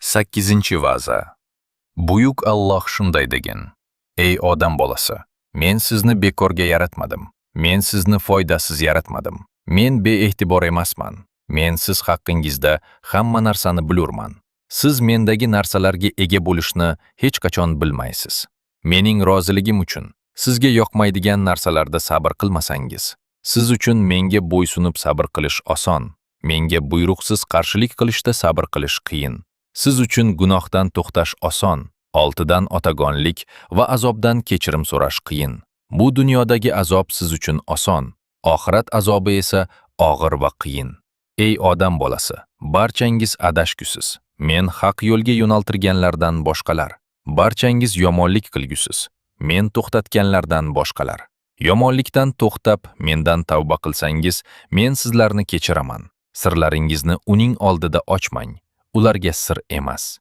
8-vaza. Buyuk Alloh shunday degan: Ey odam bolasi, men sizni bekorga yaratmadim. Men sizni foydasiz yaratmadim. Men bee'tibor emasman. Men siz haqqingizda hamma narsani bilurman. Siz mendagi narsalarga ega bo'lishni hech qachon bilmaysiz. Mening roziligim uchun sizga yoqmaydigan narsalarda sabr qilmasangiz, siz uchun menga bo'ysunib sabr qilish oson. Menga buyruqsiz qarshilik qilishda sabr qilish qiyin. Siz uchun gunohdan to'xtash oson, oltidan otagonlik va azobdan kechirim so'rash qiyin. Bu dunyodagi azob siz uchun oson, oxirat azobi esa og'ir va qiyin. Ey odam bolasi, barchangiz adashgusiz. Men haq yo'lga yo'naltirganlardan boshqalar. Barchangiz yomonlik qilgusiz. Men to'xtatganlardan boshqalar. Yomonlikdan to'xtab, mendan tavba qilsangiz, men sizlarni kechiraman. Sirlaringizni uning oldida ochmang. Ularga sir emas.